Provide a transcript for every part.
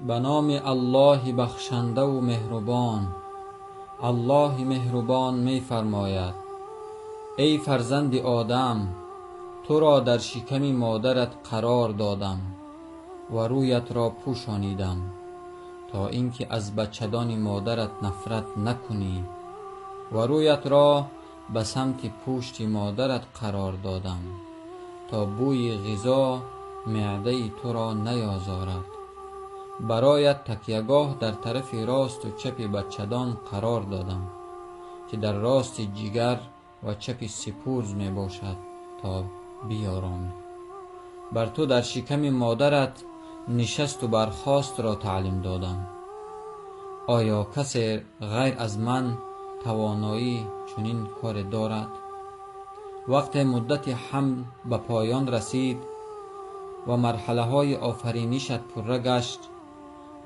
Ба номи Аллоҳи бахшандаву меҳрубон. Аллоҳи меҳрубон мефармояд: эй фарзанди Одам, туро дар шиками модарат қарор додам ва рӯятро пӯшонидам, то ин ки аз бачадони модарат нафрат накунӣ, ва рӯятро ба самти пушти модарат қарор додам, то бӯи ғизо меъдаи туро наёзорад. Бароят такягоҳ дар тарафи росту чапи бачадон қарор додам, ки дар рости ҷигар ва чапи сипурз мебошад, то биёромӣ. Бар ту дар шиками модарат нишасту бархостро таълим додам. Оё касе ғайр аз ман тавоноии чунин коре дорад? Вақте муддати ҳамл ба поён расид ва марҳалаҳои офаринишат пурра гашт,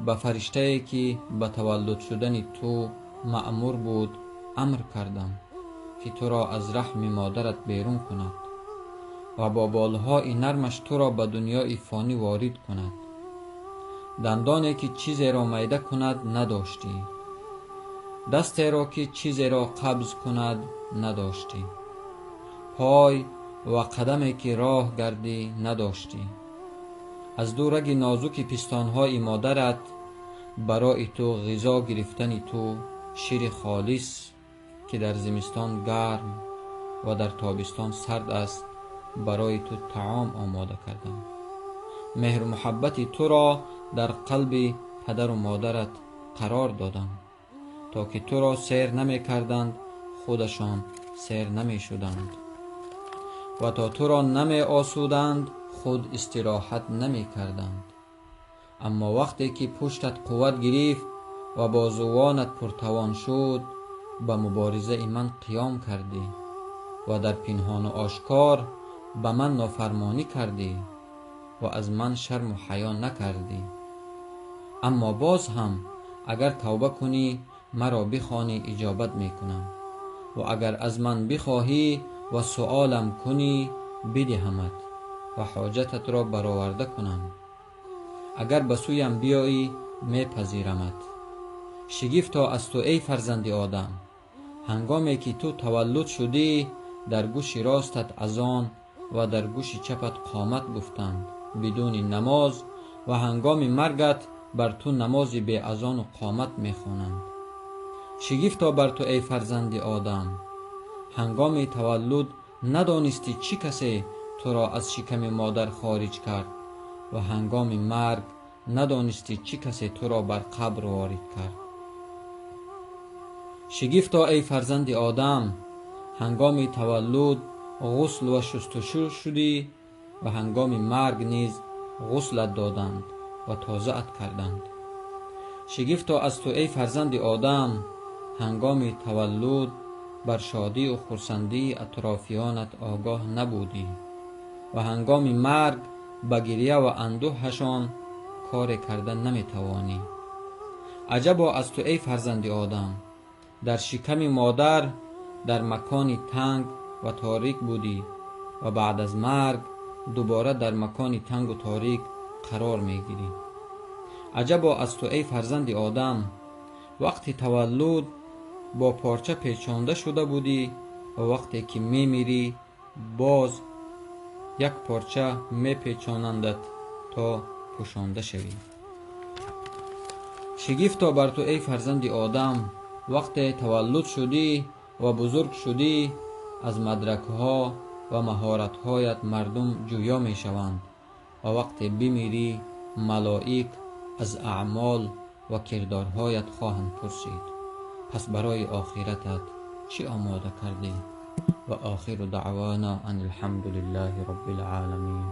ба фариштае ки ба таваллуд шудани ту маъмур буд амр кардам, ки туро аз раҳми модарат берун кунад ва бо болҳои нармаш туро ба дунёи фонӣ ворид кунад. Дандоне ки чизеро майда кунад надоштӣ, дастеро ки чизеро қабз кунад надоштӣ, пой ва қадаме ки роҳ гардӣ надоштӣ. Аз ду раги нозуки пистонҳои модарат барои ту ғизо гирифтани ту шири холис, ки дар зимистон гарм ва дар тобистон сард аст, барои ту таом омода кардам. Меҳру муҳаббати туро дар қалби падару модарат қарор додам, то ки туро сер намекарданд, худашон сер намешуданд, ва то туро намеосуданд, худ истироҳат намекарданд. Аммо вақте ки пуштат қувват гирифт ва бозувонат пуртавон шуд, ба муборизаи ман қиём кардӣ ва дар пинҳону ошкор ба ман нофармонӣ кардӣ ва аз ман шарму ҳаё накардӣ. Аммо боз ҳам агар тавба кунӣ, маро бихонӣ, иҷобат мекунам, ва агар аз ман бихоҳӣ ва суолам кунӣ, бидиҳамат ва ҳоҷататро бароварда кунам. Агар ба сӯям биёӣ, мепазирамат. Шигифто аз ту, эй фарзанди Одам, ҳангоме ки ту таваллуд шудӣ, дар гӯши ростат азон ва дар гӯши чапат қомат гуфтанд бидуни намоз, ва ҳангоми маргат бар ту намози беазону қомат мехонанд. Шигифто бар ту, эй фарзанди Одам, ҳангоми таваллуд надонистӣ чӣ касе туро аз шиками модар хориҷ кард, ва ҳангоми марг надонистӣ чӣ касе туро бар қабр ворид кард. Шигифто, эй фарзанди Одам, ҳангоми таваллуд ғусл ва шустушӯ шудӣ ва ҳангоми марг низ ғуслат доданд ва тозаат карданд. Шигифто аз ту, эй фарзанди Одам, ҳангоми таваллуд бар шодию хурсандии атрофиёнат огоҳ набудӣ ва ҳангоми марг ба гиря ва андӯҳашон коре карда наметавонӣ. Аҷабо аз ту, эй фарзанди Одам, дар шиками модар дар макони танг ва торик будӣ ва баъд аз марг дубора дар макони тангу торик қарор мегирӣ. Аҷабо аз ту, эй фарзанди Одам, вақти таваллуд бо порча печонда шуда будӣ ва вақте ки мемирӣ, боз як порча мепечонандат то пӯшонда шавӣ. Шигифто бар ту, эй фарзанди Одам, вақте таваллуд шудӣ ва бузург шудӣ, аз мадракҳо ва маҳоратҳоят мардум ҷӯё мешаванд, ва вақте бимирӣ, малоик аз аъмол ва кирдорҳоят хоҳанд пурсид. Пас барои охиратат чӣ омода кардӣ? Ва охиру даъвона ан алҳамду лиллаҳи роббил оламин.